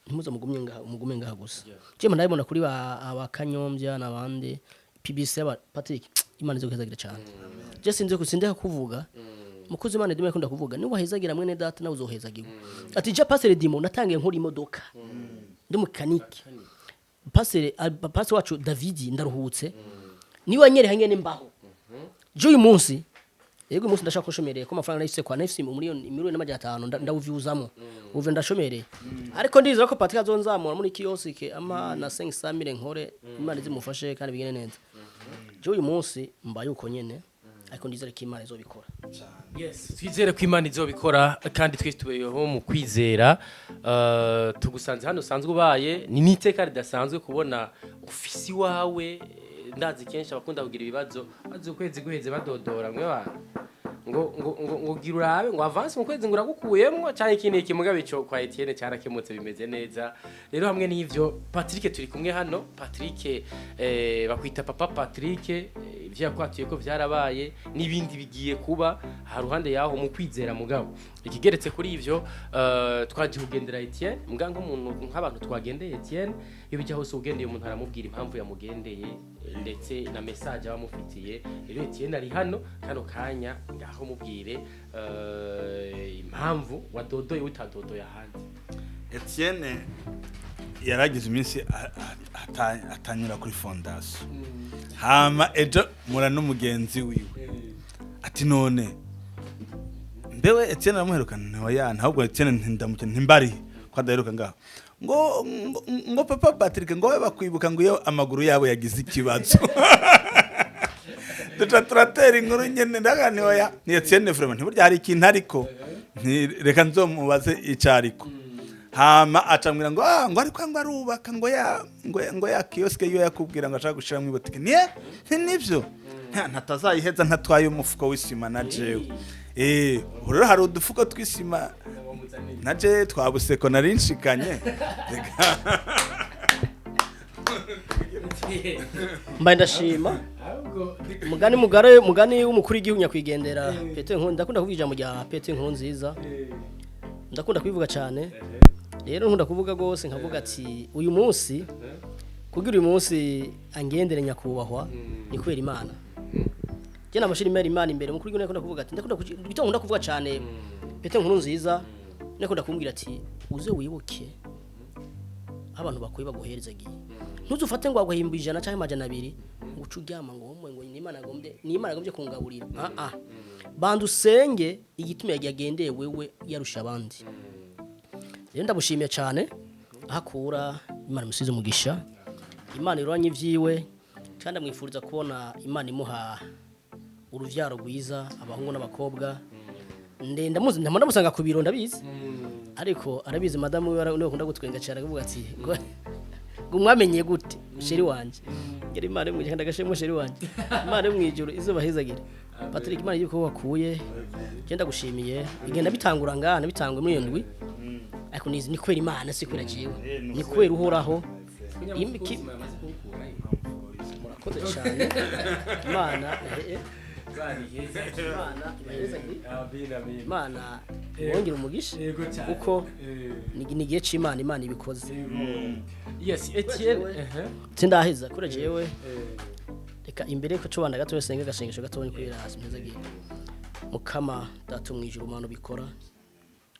ntimuze mugumye ngaha, mugume ngaha gusa. Jewe ndabibona kuri ba abakanyombya n'abandi PBC aba Patrick, Imana izokuhezagira cyane. Je sinzi ko sindeka kuvuga mukozi Imana ndimo yakunda kuvuga, ni wahezagira mwene data nawe uzohezagirwa. Ati je pasere dimo natangiye nkora imodoka ndi mukanike, pasere wacu David ndaruhutse niwe anyereka ngene mbaho. Je uyu munsi, yego, uyu munsi ndashaka kushomereye ko amafaranga nahise kwa nafisi 1,500,000 ndawuvyuzamo uve ndashomereye, ariko ndizera ko Patrick azonzamura muri kioske ama na 500,000 nkore, Imana izimufashe kandi bigende neza. Je uyu munsi mbaye uko nyene, ariko ndizera ko Imana izobikora. Yes, twizere ko Imana izobikora kandi twese tubeyeho mu kwizera. Tugusanze hano usanzwe ubaye, ni n'iteka ridasanzwe kubona ofisi wawe. Ndazi kenshi abakunda kugira ibibazo bazi ukwezi guheze badodora mwe bantu ngo gira urabe ngo avance mu kwezi ngo uragukuyemwo cyangwa iki n'iki. Mugabe ico kwa Etienne cyarakemutse, bimeze neza. Rero hamwe n'ivyo, Patrick turi kumwe hano. Patrick, bakwita papa Patrick, ivyo yakwatuye ko vyarabaye n'ibindi bigiye kuba ha ruhande yaho mu kwizera. Mugabo ikigeretse kuri ivyo, twaje kugendera Etienne mbwa nk'umuntu, nk'abantu twagendeye Etienne. Iyo bijya hose ugendeye umuntu aramubwira impamvu yamugendeye, ndetse na message abamufitiye. Rero Etienne ari hano kano kanya ngaho, mubwire impamvu wadodoye utadodoye ahandi. Etienne yaragize iminsi atanyura kuri fondation, hama ejo mura n'umugenzi wiwe ati none mbewe Etienne aramuheruka? Ntoya ntabwo Etienne ntindamuke ntimbari ko adaheruka ngaho. Ngo papa Patrick, ngo we bakwibuka ngo iyo amaguru yabo yagize ikibazo. Duca turatera inkuru nyene, ndaga oya ni Etienne vraiment, ntiburya hari ikintu ariko nti reka nzomubaze ico ariko. Hama acambwira ngo ah, ngo ariko ngo arubaka ngo ya kioske yo yakubwira ngo ashaka gushira mu botike niye nti nivyo ntatazayiheza ntatwaye umufuko w'isima na jewe. Ubu rero hari udufuko tw'isima na je twabuseko nari nshikanye. Mbaye ndashima mugani mugare mugani w'umukuru w'igihugu nyakwigendera Petero Nkuru. Ndakunda kuvuga ijambo rya Petero Nkuru nziza, ndakunda kubivuga cyane. Rero nkunda kuvuga rwose nkavuga ati uyu munsi, kugira uyu munsi angendere nyakubahwa ni kubera Imana. Je namashira Imana imbere. Umukuru w'igihugu ndakunda kuvuga ati ndakunda nkunda kuvuga cyane Petero Nkuru nziza, ndakunda kumbwira ati uze wibuke abantu bakwiye baguherezagiye, ntuzufate ngo aguhimba 100 cyangwa 200 ngo uce uryama ngo homwe ngo ni Imana agombye kungaburira. Ah ah, banza usenge igituma yagendeye wewe yarusha abandi. Rero ndamushimiye cyane aho akura, Imana imusize umugisha, Imana irwanye ibyiwe, kandi amwifuriza kubona Imana imuha uruvyaro rwiza, abahungu n'abakobwa. Ndenda muzi ndamusanga ku biro, ndabizi, ariko arabizi madamu we niwe akunda gutwenga cyane akavuga ati ngo mwamenye gute chéri wanje? Yari Imana yo mu ijuru, ndagashemo chéri wanje. Imana yo mu ijuru izobahezagire. Patrick, Imana yuko wakuye, je ndagushimiye. Igenda bitangura ngana bitangwe muri iyo ndwi, ariko ni kubera Imana, si kubera jewe, ni kubera Uhoraho. Murakoze cyane. Imana Imana ibahezagire. Imana ibongere umugisha, kuko ni igihe c'Imana, Imana ibikoze. Yes, Etienne. Sindaheza kuri jewe. Reka imbere ko cubanda gato senga agashengesho gatonya kubera hasi mpezagire. Mukama Data mu ijuru, Mana ubikora,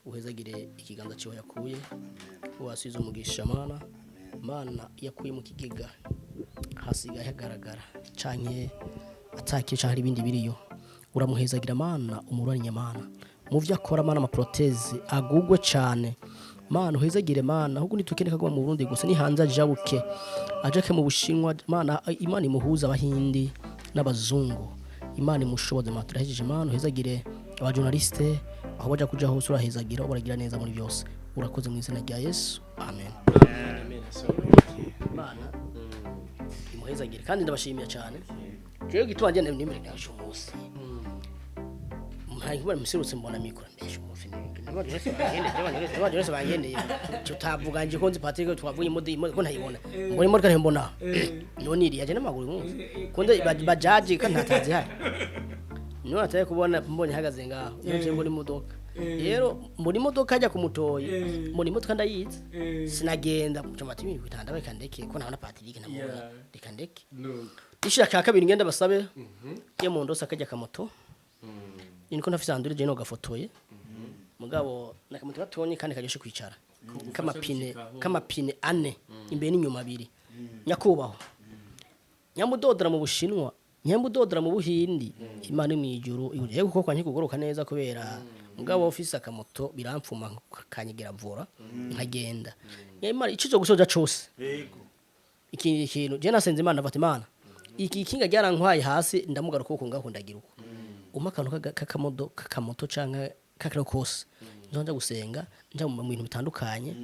uhezagire ikiganza ciwe yakuye, wasize umugisha. Mana, Mana, yakuye mu kigega hasigaye hagaragara canke atakiye canke hari ibindi biriyo, uramuhezagira Mana, umuranye Mana mu vyo akora. Mana, ama prothèses agugwe cane. Mana, uhezagire Mana, ahubwo ntitukene kaguma mu Burundi gusa, ni hanze ajabuke ajake mu Bushinwa. Mana, Imana imuhuza Abahindi n'Abazungu, Imana imushoboze. Mana, turahejeje. Mana, uhezagire aba journaliste aho baja kuja hose, urahezagira, uragira neza muri byose. Urakoze mu izina rya Yesu, amen. Imana imuhezagire kandi ndabashimiye cyane. Jewe gituma ngende nimere ndaje umunsi mpaye nkubona muserutse, mbona mikoro mbesha umunsi n'abandi bose bangendeye, tutavuga nje ko nzi Patrick, twavuye imodoka ko ntayibona, mbona imodoka ntibona, none iri yaje n'amaguru umunsi kunde bajaji ko ntatazi hari niwe nataye kubona, mbonye ahagaze ngaho nje mbona imodoka. Rero mbona imodoka ajya kumutoye, mbona imodoka ndayizi, sinagenda mucoma ati bitanda, reka ndeke ko ntabona Patrick ntamubona, reka ndeke. Ishira ka kabiri ngenda basabe iyo mu ndose akajya kamoto niko ntafise andure je no gafotoye, mugabo nakamoto gatonye kandi karyoshe kwicara, kamapine 4 imbere n'inyuma 2. Nyakubahwa nyamudodora mu Bushinwa, nyamudodora mu Buhindi, Imana mu ijuru yego kuko kwa nkikugoroka neza kubera mugabo ofisi akamoto biramfuma kanyegera vora nkagenda. Imana icizo gusoja cose. Ikindi kintu je nasenze Imana, ndavuga ati: "Imana, iki kinga ryarankwaye hasi, ndamugara ukuboko ngaho, ndagira uko umpa akantu k'akamodo k'akamoto canke kakaro kose, nzo nja gusenga, nja mu bintu bitandukanye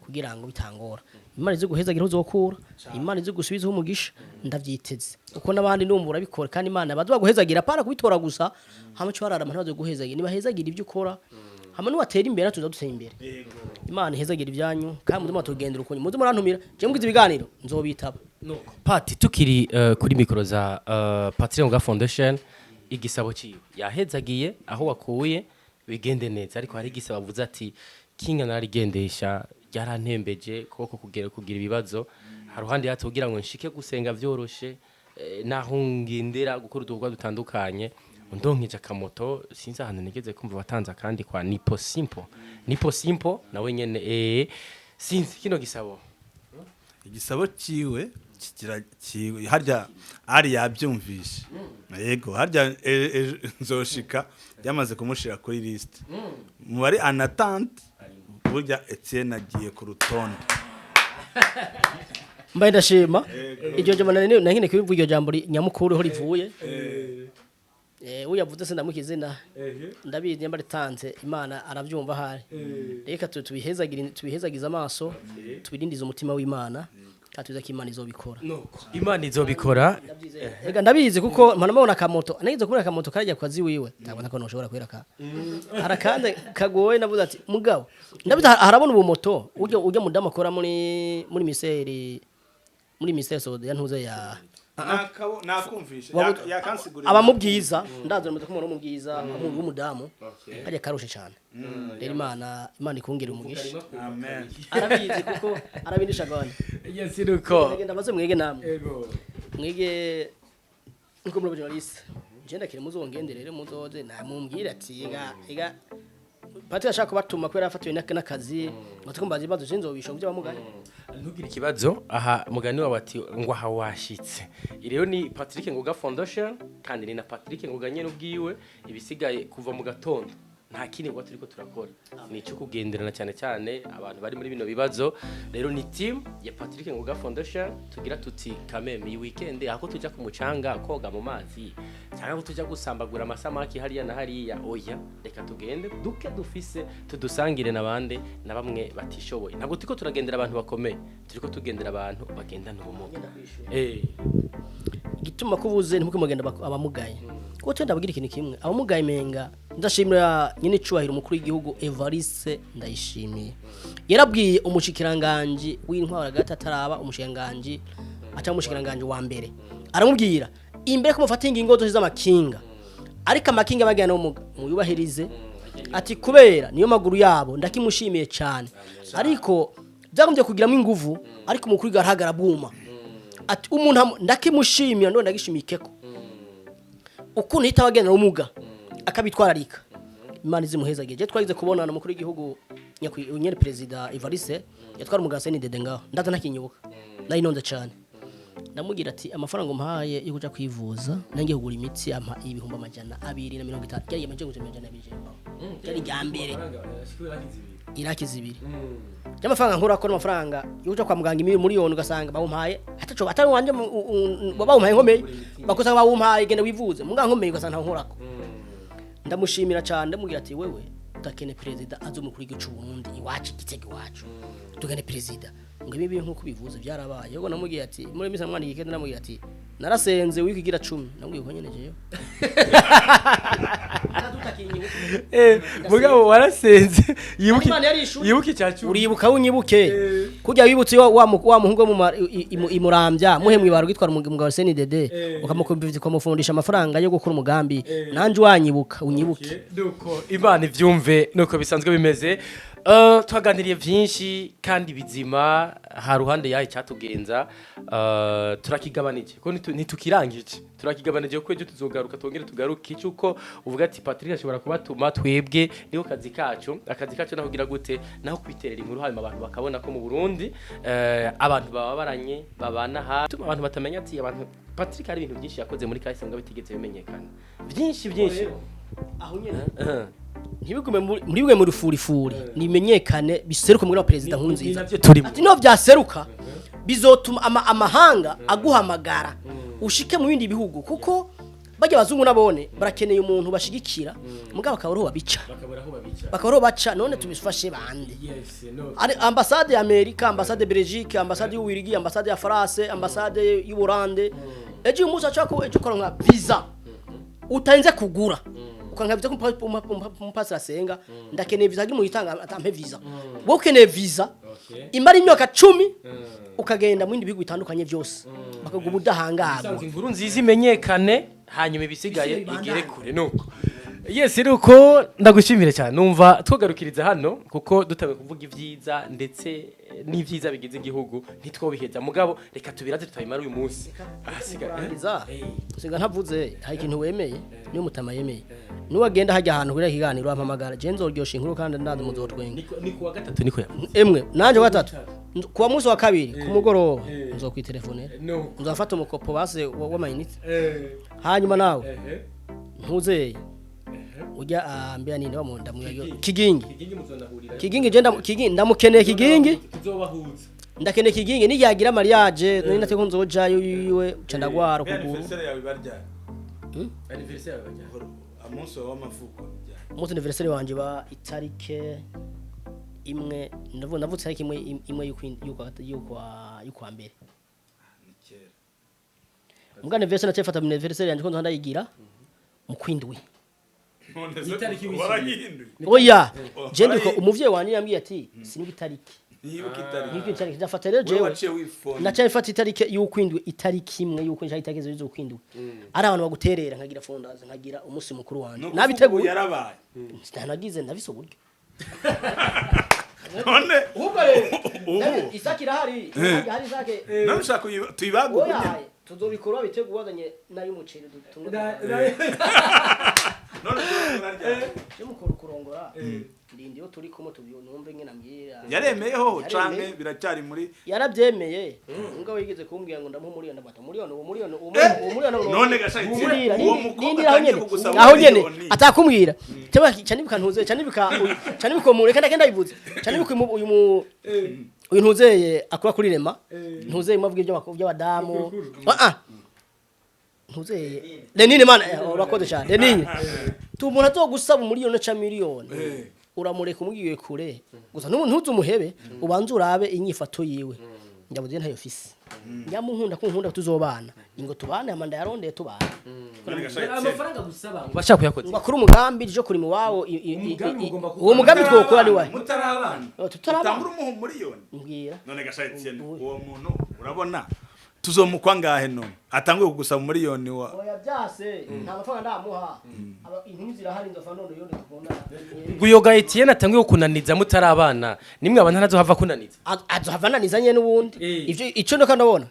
kugira ngo bitangora." Imana izi guhezagira uzokura, Imana izi gusubizaho umugisha, ndavyiteze uko n'abandi ndumva urabikora. Kandi Imana baza baguhezagira para kubitora gusa hamwe cyo harara abantu bazo guhezagira, nibahezagira ibyo ukora hamwe n'uwatera imbere, tuza dutera imbere. Imana ihezagira ibyanyu kandi muze mutugendera ukunyu, muze murantumira je mugize ibiganiro nzobitaba. Pati, tukiri kuri mikoro za Patrick Ngoga Foundation, igisabo ciwe yahezagiye aho wakuye bigende neza, ariko hari igisabo avuze ati kinga nararigendesha ryarantembeje koko kugera kugira ibibazo haruhande yatse kugira ngo nshike gusenga vyoroshe, naho ngendera gukora udukorwa dutandukanye, ndonkeje akamoto. Sinzi ahantu nigeze kumva watanze akandi kwa Nipo Simple, Nipo Simple nawe nyene, sinzi kino gisabo. Igisabo ciwe kigira ciwe harya ari yabyumvishe, yego harya nzoshika yamaze kumushira kuri liste mu bari en attente. Burya Etienne agiye ku rutonde. Mbaye ndashima iryo jambo nari nari kubivuga, iryo jambo nyamukuru ho rivuye, uyavuze sindamuka izina, ndabizi nyamba ritanze Imana arabyumva ahari. Reka tubihezagire, tubihezagize amaso, tubirindize umutima w'Imana kandi tuzi ko Imana izobikora. Imana izobikora. Reka ndabizi kuko mpana mbona akamoto, nageze kubona akamoto karajya ku kazi wiwe, ndabona ko ntushobora kwera harakande kagoye. Navuze ati mugabo ndabizi harabona ubumoto ujya mudamu akora muri miseri, muri miseri sode ya ntuze ya Nakumvishe yakansigurira. Aba mu bwiza, ndazi namaze kumubona mu bwiza umuntu w'umudamu kajya karushe cyane. Rero Imana ikungere umugisha. Amen. Arabizi kuko arabindisha gahunda. Yes, nuko. Ndagenda maze mwege namwe mwege nko muri journaliste, je ndakire muzongenderere, muzoze namumbwira ati iga iga Patrick ashaka kubatuma kubera yafatiwe n'akazi ngo tukumbaza ibibazo, je nzobisha mu by'abamugaye. Ntugire ikibazo aha, mugani wawe ati ngo aha washitse. Rero ni Patrick Ngoga Foundation kandi ni na Patrick Ngoga nyene ubwiwe. Ibisigaye kuva mu gatondo nta kindi ngo turiko turakora ni icyo kugenderana cyane cyane abantu bari muri bino bibazo. Rero ni team ya Patrick Ngoga Foundation, tugira tuti kameme iyi weekend aho tujya ku mucanga koga mu mazi cyangwa ko tujya gusambagura amasamaki hariya na hariya, oya, reka tugende duke dufise tudusangire n'abandi na bamwe batishoboye. Ntabwo turiko turagendera abantu bakomeye, turiko tugendera abantu bagendana ubumuga. Igituma kubuze ntimukimugenda abamugaye kuko twe ndababwira ikintu kimwe, abamugaye menga. Ndashimira nyine icubahiro umukuru w'igihugu Evariste Ndayishimiye, yarabwiye umushikiranganji w'intwaro hagati ataraba umushikiranganji aca umushikiranganji wa mbere. Aramubwira imbere ko mufata ingingo zose z'amakinga, ariko amakinga bagana n'ubumuga muyubahirize, ati kubera niyo maguru yabo. Ndakimushimiye cyane, ariko byagombye kugiramo inguvu, ariko umukuru garahagara bwuma ati umuntu ndakimushimira none ndagishimikeko ukuntu yita abagenda ubumuga akabitwararika. Imana izimuhezagiye. Je twagize kubonana umukuru w'igihugu nyene perezida Evariste yatwara umuganga CNDD ngaho, ndaza ntakinyibuka, nayinonze cyane. Ndamubwira ati amafaranga umpaye yo kuja kwivuza nangiye kugura imitsi, ampa 250,000, ryari 220,000, ryari irya mbere irakiza ibiri y'amafaranga nkura ko amafaranga yo kuja kwa muganga miliyoni, ugasanga bawumpaye ataco atari wanje bawumpaye nkomeye, bakusanga bawumpaye genda wivuze muganga nkomeye, ugasanga ntaho nkorako. Ndamushimira cyane, ndamubwira ati wewe utakene perezida azi umukuru w'igihugu c'u Burundi iwacu igitego iwacu tugane perezida ngo ibi bintu nkuko bivuze byarabaye. Ubwo namubwiye ati muri misa mwana igikende, namubwiye ati narasenze wikigira 10, namubwiye ko nyene jeyo. Mugabo warasenze yibuke. Imana yarishuye. Yibuke icya 10. Uribuka unyibuke kujya wibutse wa muhungu wo imurambya muhe mwibaro gitwara umugabo wa CNDD, ukamukumva ukamufundisha amafaranga yo gukora umugambi, nanje wanyibuka unyibuke. Nuko Imana ivyumve, nuko bisanzwe bimeze. Twaganiriye vyinshi kandi bizima ha ruhande yahe cyatugenza. Turakigabanije ko ntitukirangije, turakigabanije kuko ejo tuzogaruka twongere tugaruke. Icuko uvuga ati Patrick ashobora kubatuma, twebwe niko kazi kacu. Akazi kacu naho kugira gute, naho kwiterera inkuru, hanyuma abantu bakabona ko mu Burundi abantu bababaranye babana, ha tuma abantu batamenya ati abantu Patrick hari ibintu byinshi yakoze muri kahise ngo bitigeze bimenyekana, byinshi byinshi. Aho nyene ntibigume muri mu rufurifuri, nimenyekane biseruke muri wa perezida Nkurunziza. Navyo turimo. Ati no byaseruka bizotuma amahanga aguhamagara ushike mu bindi bihugu, kuko bajya abazungu nabone barakeneye umuntu bashigikira, mugabo akaba ariho babica, bakabura aho babica. Bakaba ariho baca. None tubifashe bande? Yes, no. Ari ambasade ya Amerika, ambasade Belgique, ambasade y'Ububiligi, ambasade ya France, ambasade y'Uburande. Ejo uyu munsi ashaka ko ejo ukaronka visa utarinze kugura, ukanka visa kumupasira asenga ndakeneye visa ngi muyitanga atampe visa, wowe ukeneye visa imara imyaka 10 ukagenda mu bindi bihugu bitandukanye byose bakaguha ubudahangarwa. Sanze inkuru nziza imenyekane, hanyuma ibisigaye igere kure. Nuko yes, nuko ndagushimire cyane. Numva twagarukiriza hano kuko dutawe kuvuga ibyiza ndetse n'ibyiza bigize igihugu ntitwobiheza, mugabo reka tubiraze tutabimara uyu munsi ahasigaye. Kurangiza usiga ntavuze hari ikintu wemeye, niyo mutama yemeye, nuwagenda hajya ahantu kuri ikiganiro ampamagara, je nzoryosha inkuru kandi ndazi muzotwenga. Ni kuwa gatatu niko yavuze. Emwe nanje wa gatatu, kuwa munsi wa kabiri ku mugoroba nzokwitelefonera, Nuko nzafata umukopo base w'amayinite, hanyuma nawe ntuzeye ujya ambia nini wa munda muyayo Kigingi. Kigingi muzonahurira. Kigingi je Kigingi ndamukeneye Kigingi. Tuzobahuza. Ndakeneye Kigingi niyagira mariage nari nateko nzojayo yiwe ca ndagwara ukuguru. Anniversaire yawe ibaryari? Anniversaire yawe. Umunsi wawe w'amavuko ryari? Umunsi anniversaire wanje ba itarike imwe, navutse itariki imwe imwe y'ukwa mbere. Ni kera. Mbwa anniversaire naciye mfata anniversaire yanje ko nzoba mu kwindwi. None se Itariki wishimiye. warayihinduye? Oya, je ndiko umuvyeyi wanje yambwiye ati siniga itariki. Ntiyibuka itariki. Nibyo itariki ndafata rero Wewe jewe. waciye wifonda. Naciye mfata itariki y'ukwindwi, itariki imwe y'ukwindwi, itariki z'ukwindwi ari abantu baguterera, nkagira fondaze, nkagira umunsi mukuru wanje. Ni ukuvuga ubu Nabiteguye. yarabaye. Ntanagize ndabise uburyo. None Ubwo rero ubu isaki irahari, hari isake. none ushaka tuyibague ubu Oya, nyene? tuzobikora biteguye wazanye n'ay'umuceri dutunga. None turongora ryari? Je mukuru kurongora ndindi iyo turi kumwe tubyo numve ngena mbwira. Yaremeyeho Yaremeye. canke biracyari muri Yarabyemeye ngo wigeze kumbwira ngo ndamuha miliyoni, ndamata miliyoni uwo miliyoni uwo Eh, miliyoni uwo. None gasha Ndindira, uwo mukobwa ndindira aho atangiye nyene kugusaba aho nyene miliyoni. atakumbwira cyangwa cyane ntuze cyane bika cyane bikomure kandi akenda bivuze cyane bika uyu mu uyu ntuzeye akora kuri rema ntuzeye mavuga ibyo by'abadamu ah ah ntuzeye Lenine mana, urakoze cyane Lenine tu umuntu azogusaba umuriyoni ca miliyoni uramureka umugiye kure gusa ntuze umuhebe, ubanze urabe inyifato yiwe. Ndabuze ntayo fisi nyamunkunda ko nkunda tuzobana ingo tubane amanda yarondeye tubana. None gasha Etienne. Amafaranga gusaba ngo bashaka kuyakoza. Ngo akore umugambi ryo kurima iwabo Umugambi ugomba kuba- uwo mugambi twokora ni wahe? Mutarabana. Oh, tutarabana. Utangura umuha miliyoni. Mbwira. None gasha Etienne, uwo muntu urabona Tuzomukwa ngahe none atanguye kugusaba miliyoni wa? Oya, byase nta mafaranga ndamuha. Inkumi zirahari, nzofa none yo ndikubona. Guyoga Etienne atanguye kunaniza mutari abana nimwe, abantu ntazohava kunaniza. Azohava ananiza nyene n'ubundi. Ivyo ico ndo ndabona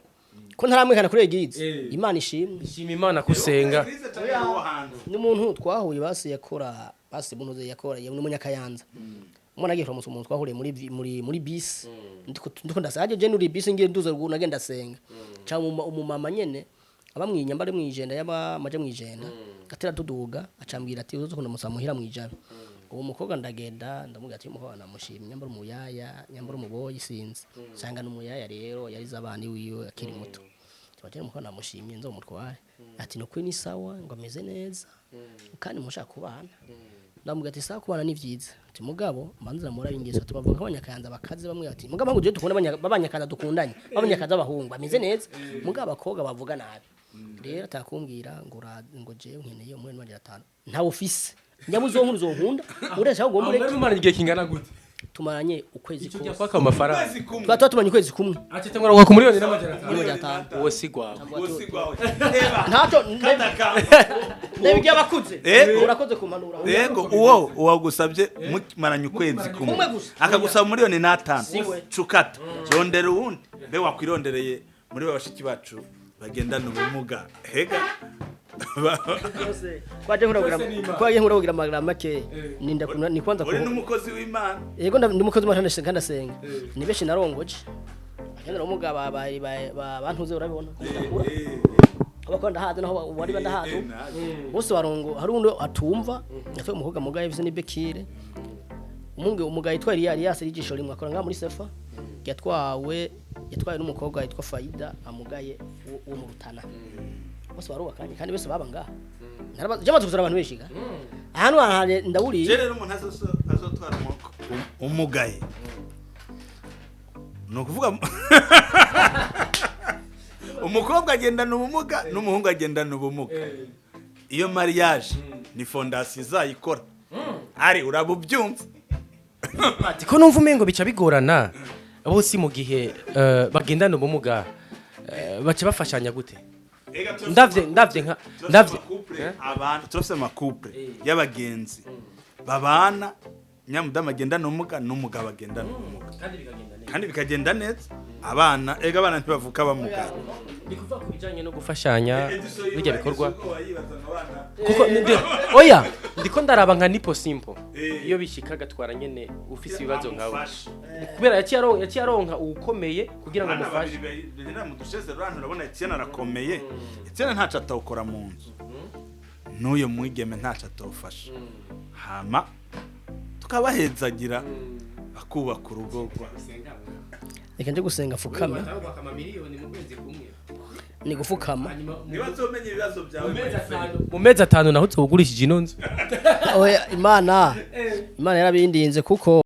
ko ntaramwekana kuri église. Imana ishimwe. Shima Imana kusenga. N'umuntu twahuye basi yakora, basi muntu yakora ni umunyakayanza. Umwana agiye kuramutsa umuntu twahuriye muri bisi, ndiko ndasaje je nuri bisi ngiye nduza ruguru, nagenda ndasenga cyangwa umumama nyene aba mwinyamba ari mwijenda yaba maje mwijenda atera tuduga, acambwira ati: "Uzo kunda muhira mwijabe." Uwo mukobwa ndagenda ndamubwira ati: "Umukobwa namushimye, nyambara umuyaya, nyambara umuboyi, sinzi sanga n'umuyaya." Rero yarize abana iwiwe akiri muto. Tubagere umukobwa namushimye, nzomutware. Ati: "Nukuri ni sawa, ngo ameze neza kandi mushaka kubana." Ndamubwira ati: "Sawa, kubana ni vyiza." Ati: "Mugabo mbanza mura ingeso." Tubavuga ko abanyakayanza bakaze bamwe. Ati: "Mugabo ngo dukunda babanyakayanza, dukundanye babanyakayanza, abahungu bameze neza, mugabo abakobwa bavuga nabi." Rero atakumbwira ngo ngo jewe nkeneye 1,500,000, ntawe ufise. Nyabuzo nkuru uzonkunda uretse ahubwo Mwari mureke. mumaranye igihe kingana gute? Tumaranye ukwezi Icyo ujya kose. kwaka amafaranga? Tuba tumaranye ukwezi kumwe. Ati tangura ku 1,500,000. 500,000. Uwo si gwawe. Ntacyo ndebye abakuze. Urakoze kumpanura. Yego, uwo uwagusabye mumaranye ukwezi kumwe, Kumwe gusa. akagusaba 1,500,000, Siwe. cukata rondera uwundi. Mbe wakwirondereye muri ba bashiki bacu bagendana ubumuga hega? Kwaje nkuragira amagara make ninda ni kwanza. Uri n'umukozi w'Imana. Yego, ndi umukozi w'Imana kandi ndasenga. Ni benshi narongoje agendera ubumuga bantuze, urabibona kudakura abakora ndahazi naho wari bandahazi bose barongo. Hari undi atumva yatwaye umukobwa mugaye bise ni Bekire, umunge umugaye yitwa Eliya, Elias ijisho rimwe, akora ngaha muri Sefa. Yatwawe n'umukobwa yitwa Faida amugaye wo mu Rutana. Bose barubakanye kandi bose baba ngaha. Jamaze kuzura abantu benshi ga ahantu hahanye ndawuriye. Je rero umuntu azotwara umugaye, ni ukuvuga umukobwa agendana ubumuga n'umuhungu agendana ubumuga, iyo mariage ni fondation izayikora, ari uraba ubyumva. Ati ko numva umengo bica bigorana bose mu gihe bagendana ubumuga, baca bafashanya gute? Ndavye nka ndavye. Abantu turafise ama couple y'abagenzi babana, nyamudamu agendana ubumuga n'umugabo agendana ubumuga, kandi bikagenda neza. Abana ega abana ntibavuka bamugaye. Ni kuvuga ku bijanye no gufashanya bijya bikorwa kuko oya, ndiko ndaraba nka Nipo Simple, iyo bishika agatwara nyene ufise ibibazo nkawe, kubera yaciye aronka uwukomeye kugira ngo abana amufashe. Babiri bagendera mu dusheze rurano, urabona Etienne arakomeye. Etienne ntaco atawukora mu nzu, n'uyo mwigeme ntaco atawufasha, hama tukabahezagira bakubaka urugo rwa Reka nje gusenga fukame, ni gufukama. Niba nzomenya ibibazo byawe. Mu mezi 5 naho uzogurishije ino nzu. Oya, Imana yarabindinze kuko